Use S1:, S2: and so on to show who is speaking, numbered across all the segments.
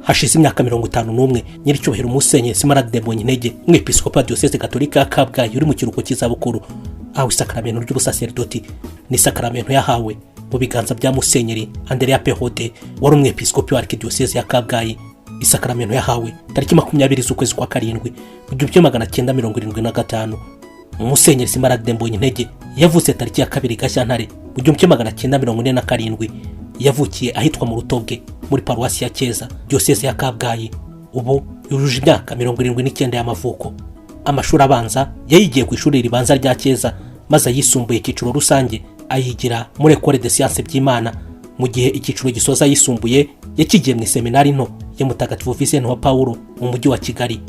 S1: Hashize imyaka 51 nyiricyubahiro Musenyeri Smaragde Mbonyintege, umwepiskopi wa Diyoseze Gatolika ya Kabgayi uri mu kiruhuko cy'izabukuru, ahawe isakaramentu ry'ubusaserdoti. Ni isakaramentu yahawe mu biganza bya Musenyeri Andereya Perraudin, wari umwepiskopi wa Arikidiyoseze ya Kabgayi. Isakaramentu yahawe tariki 20 z'ukwezi kwa karindwi mu 1975. Musenyeri Smaragde Mbonyintege yavutse tariki ya 2 Gashyantare mu 1947. Yavukiye ahitwa mu Rutobwe muri paruwasi ya Cyeza, Diyoseze ya Kabgayi. Ubu yujuje imyaka 79 y'amavuko. Amashuri abanza yayigiye ku ishuri ribanza rya Cyeza, maze ayisumbuye icyiciro rusange ayigira muri Ecole de Sciences Byimana, mu gihe icyiciro gisoza yisumbuye yakigiye mu iseminari nto ya Mutagatifu Vincent wa Paulo mu mujyi wa Kigali.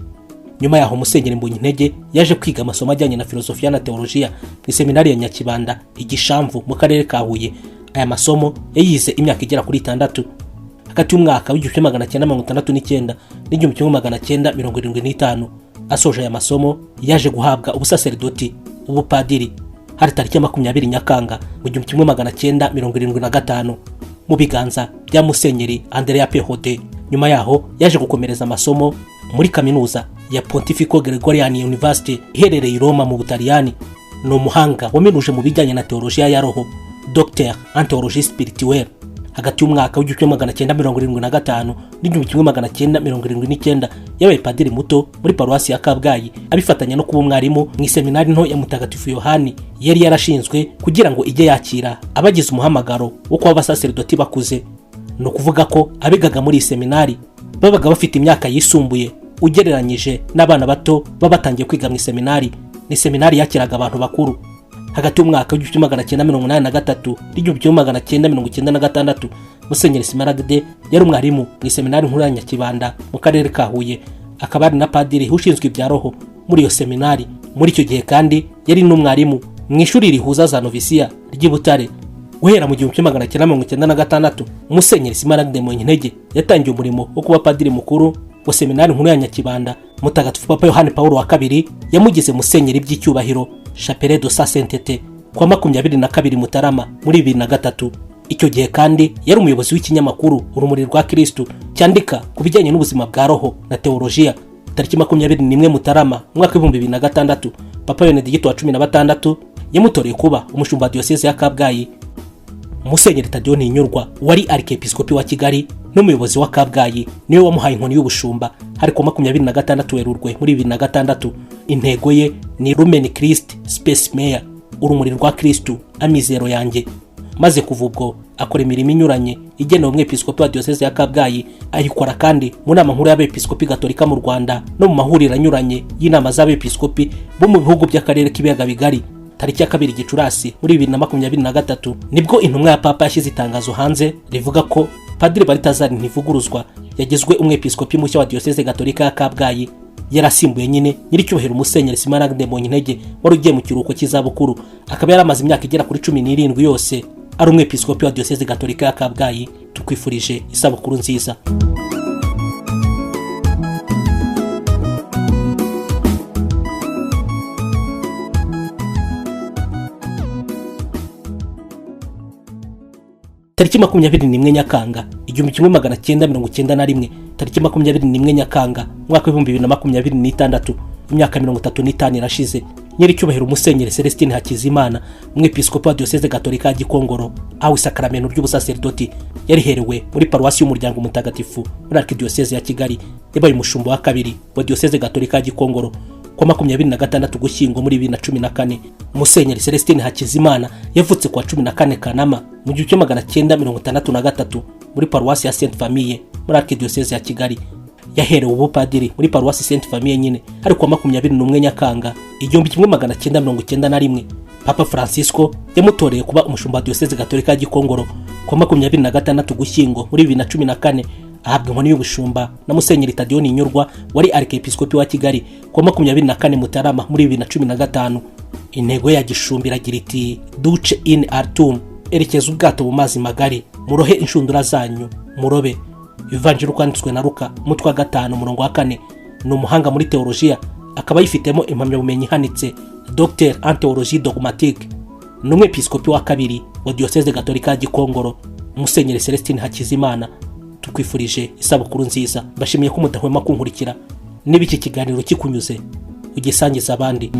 S1: Nyuma yaho Musenyeri Mbonyintege yaje kwiga amasomo ajyanye na filozofiya na teolojiya mu iseminari ya Nyakibanda i Gishamvu mu karere ka Huye. Aya masomo yayize imyaka igera kuri 6, hagati y'umwaka w'1969 n'1975. Asoje aya masomo yaje guhabwa ubusaserdoti, ubupadiri, hari tariki ya 20 Nyakanga mu 1975 mu biganza bya Musenyeri Andereya Perraudin. Nyuma yaho yaje gukomereza amasomo muri kaminuza ya Pontifical Gregorian University iherereye i Roma mu Butaliyani. Ni umuhanga waminuje mu bijyanye na teolojiya ya roho, Docteur en théologie spirituelle. Hagati y'umwaka w'1975 n'1979 yabaye padiri muto muri paruwasi ya Kabgayi, abifatanya no kuba umwarimu mu iseminari nto ya Mutagatifu Yohani yari yarashinzwe kugira ngo ijye yakira abagize umuhamagaro wo kuba abasaserdoti bakuze. Ni ukuvuga ko abigaga muri iyi seminari babaga bafite imyaka yisumbuye ugereranyije n'abana bato baba batangiye kwiga mu iseminari. Ni seminari yakiraga abantu bakuru. Hagati y'umwaka w'1983 n'1996 Musenyeri Smaragde yari umwarimu mu iseminari nkuru ya Nyakibanda mu karere ka Huye, akaba ari na padiri ushinzwe ibya roho muri iyo seminari. Muri icyo gihe kandi yari n'umwarimu mu ishuri rihuza za novisiya ry'i Butare. Guhera mu 1996 Musenyeri Smaragde Mbonyintege yatangiye umurimo wo kuba padiri mukuru wa seminari nkuru ya Nyakibanda. Mutagatifu Papa Yohani Paulo wa kabiri yamugize musenyeri by'icyubahiro, Chapelle de sa Sainteté, kwa 22 Mutarama muri 2003. Icyo gihe kandi yari umuyobozi w'ikinyamakuru Urumuri rwa Kristu cyandika ku bijyanye n'ubuzima bwa roho na teolojiya. Tariki 21 Mutarama umwaka 2006 Papa Benedicto wa 16 yamutoreye kuba umushumba wa Diyoseze ya Kabgayi. Musenyeri Tadeyo Ntihinyurwa wari arikepiskopi wa Kigali n'umuyobozi wa Kabgayi niwe wamuhaye inkoni y'ubushumba, hari ku 26 Werurwe muri 2006. Intego ye ni Lumen Christi Spes Mea, urumuri rwa Kristu amizero yanjye. Maze kuva ubwo akora imirimo inyuranye igenewe umwepiskopi wa Diyoseze ya Kabgayi. Ayikora kandi mu nama nkuru y'abepiskopi gatolika mu Rwanda no mu mahuriro anyuranye y'inama z'abepiskopi bo mu bihugu by'akarere k'ibiyaga bigari. Tariki ya 2 Gicurasi muri 2023 nibwo intumwa ya Papa yashyize itangazo hanze rivuga ko Padiri Balthazar Ntivuguruzwa yagizwe umwepiskopi mushya wa Diyoseze Gatolika ya Kabgayi. Yarasimbuye nyine nyiricyubahiro Musenyeri Smaragde Mbonyintege wari ugiye mu kiruhuko cy'izabukuru, akaba yaramaze imyaka igera kuri 17 yose ari umwepiskopi wa Diyoseze Gatolika ya Kabgayi. Tukwifurije isabukuru nziza. Tariki 21 Nyakanga 1991, tariki 21 Nyakanga umwaka 2026, imyaka 35 irashize nyiricyubahiro Musenyeri Celestin Hakizimana, umwepiskopi wa Diyoseze Gatolika ya Gikongoro, ahawe isakaramentu ry'ubusaserdoti. Yariherewe muri paruwasi y'umuryango mutagatifu muri Arikidiyoseze ya Kigali. Yabaye umushumba wa kabiri wa Diyoseze Gatolika ya Gikongoro kwa 26 Ugushyingo muri 2014. Musenyeri Celestin Hakizimana yavutse kwa 14 Kanama mu 1963 muri paruwasi ya Sainte Famille muri Arikidiyoseze ya Kigali. Yaherewe ubupadiri muri paruwasi Sainte Famille nyine hari kwa 21 Nyakanga 1991. Papa Francisco yamutoreye kuba umushumba wa Diyoseze Gatolika ya Gikongoro kwa 26 Ugushyingo muri 2014. Ahabwa inkoni y'ubushumba na Musenyeri Tadeyo Ntihinyurwa wari arikepiskopi wa Kigali kwa 24 Mutarama muri 2015. Intego ye ya gishumba iragira iti: Duce in altum, erekeza ubwato mu mazi magari, murohe inshundura zanyu murobe. Ivanjiri uko yanditswe na Luka umutwe wa 5 umurongo wa 4. Ni umuhanga muri teolojiya, akaba yifitemo impamyabumenyi ihanitse, Docteur en théologie dogmatique. Ni umwepiskopi wa kabiri wa Diyoseze Gatolika ya Gikongoro, Musenyeri Celestin Hakizimana. Tukwifurije isabukuru nziza. Mbashimiye ko mudahwema kunkurikira. Niba iki kiganiro kikunyuze, ugisangiza abandi.